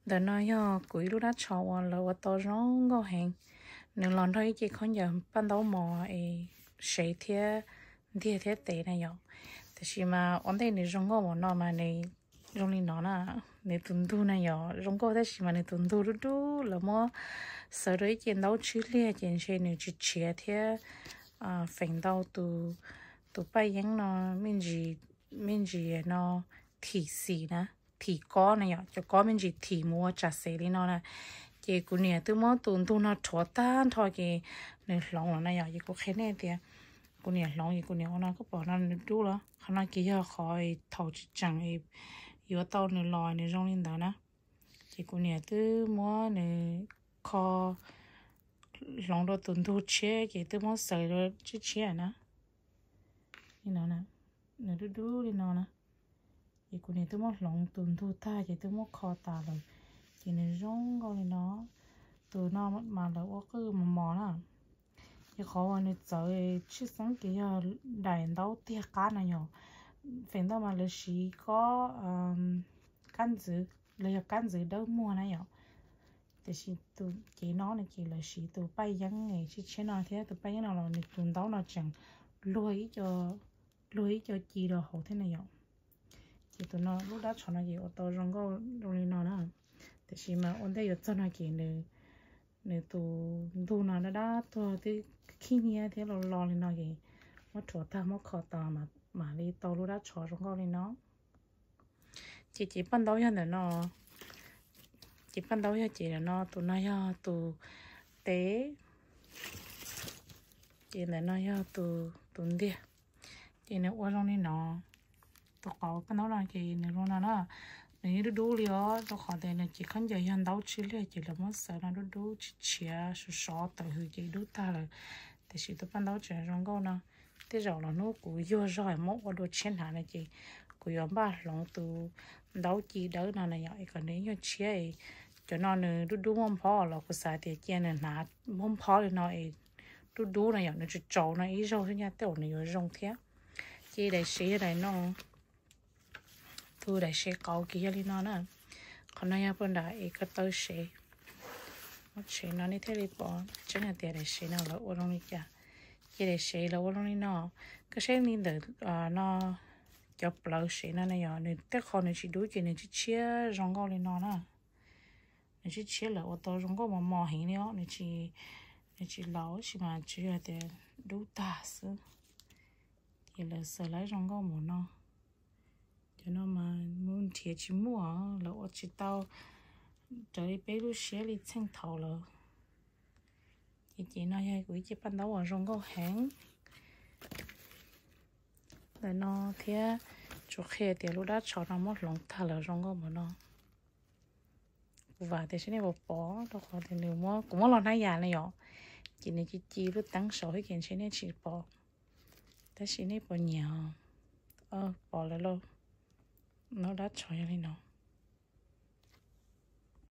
Ntawm no yog kuv ib lub dab tshov uas lawv ua tau zoo nkauj heev. Nws los nrog ib ce khaub ncaws paj ntaub mos es sev thiab ntiag thiab tes na yom. Tab sis mas ua ntej nws zoo nkauj npaum no mas nws zoo li no na. Nws tus ntug na yom zoo nkauj tab sis mas nws tus ntug dub dub, lawv muab xaws rau ib ce ntaub tswb liag ces ntshe nws tsis tshiav thiab feem ntau tus paj yeeb no me ntsis no thim xim na, thim kob na yom, cov kob me ntsis thim mus ua tsam xev li no na. Ces kuv niam twb muab tus ntug no rhuav tag nrho ces nws hloov lawm na yom. Ces kuv qhia nej tias kuv niam hloov ces kuv niam ua no, koj pom no nws dub los? Qhov no ces yog qhov thaum tsis tseem yuav tau nws los nws zoo li ntawd na. Ces kuv niam twb muab nws kho hloov rau tus ntug tshiab ces twb muab xaws rau tshiab tshiab na. Li no, nws dub dub li no na. Ces kuv niam twb muab hloov tus ntug tag ces twb muab kho tas lawm, ces nws zoo nkauj li no. Tus no mas lawv ua qwj mos mos na. Ces qhov uas nws txawv tshwj xeeb ces yog daim ntaub tiag qab no yom. Feem ntau mas lawv siv kob kab ntxwv los yog kab ntxwv dawb muag na yom. Tiam sis tus cev no no ces lawv siv tus paj yeeb tshiab tshiab no thiab tus paj yeeb no los nws tus ntaub no tseem luag ib co ci rau hauv thiab na yom. Ces tus no lub dab tshov no ces ua tau zoo nkauj zoo li no na. Tiam sis mas ua ntej yuav txog no ces nws tus ntug no dab dab tuag twb khib nyiab thiab lo lo li no ces muab rhuav tag muab kho tas mam li tau lub dab tshov zoo nkauj li no. Ces cev paj ntaub yog ntawm no. Cev paj ntaub yog cev ntawm no, tus no yog tus tes, ces ntawm no yog tus ntiag. Ces nws ua zoo li no. Tus qauv paj ntaub no ces nws zoo no na. Nws yeej dub dub li os, rau qhov tias nws cev khaub ncaws yog ntaub tswb liag ces lawv muab xaws no dub dub tshiab tshiab sov sov tawm hws ces dub tag lawm. Tiam sis tus paj ntaub tseem zoo nkauj no. Tej zaum los hnub kuv yuag zog muab ua dua tshiab hnav no ces kuv yuav npaj hloov tus ntaub ci dawb no na yom, es kom nws ib nyuag tshiab. Cov no nws dub dub muaj nphob los kuv xav tias cia nws hnav muaj nphob li no es dub dub no yom, nws tsaus tsaus no ib zaug xwb nyaj tej zaum nws yuav zoo thiab. Ces daim sev yog daim no. Tus daim sev qauv ces yog li no na. Qhov no yog puag nram es ko taw sev. Muab tsheb no nej thiaj li pom tseeb hais tias daim sev no lawv ua zoo li cas. Ces daim sev lawv ua zoo li no. Koj saib li ntawm no, cov plawv sev no na yom, nws tej qho nws tsis dub ces nws tshiab tshiab zoo nkauj li no na. Nws tshiab tshiab lawv ua tau zoo nkauj mos mos heev li os, nws tsis laus tab sis mas tsuas yog tias dub tag xwb. Ces lawv xaws lawv zoo nkauj npaum no. Cov no mas mus nrhiav tsis muaj, lawv ua tsis tau, raws li peb lub siab li txheej thaum lawm. Ces ces no yog kuv ib ce paj ntaub uas zoo nkauj heev ntawm no thiab. Tsuas qhia tias lub dab tshov no muab hloov tag lawm zoo nkauj npaum no. Kuv vam tias seb nej puas pom, rau qhov tias nws muab, kuv muab los hnab yas na yom, ces nws ci ci lub teeb saud thiab ces ntshe nej tsis pom. Tab sis nej puas nyiam? Pom lawm lauj. No dab tshov yog li no.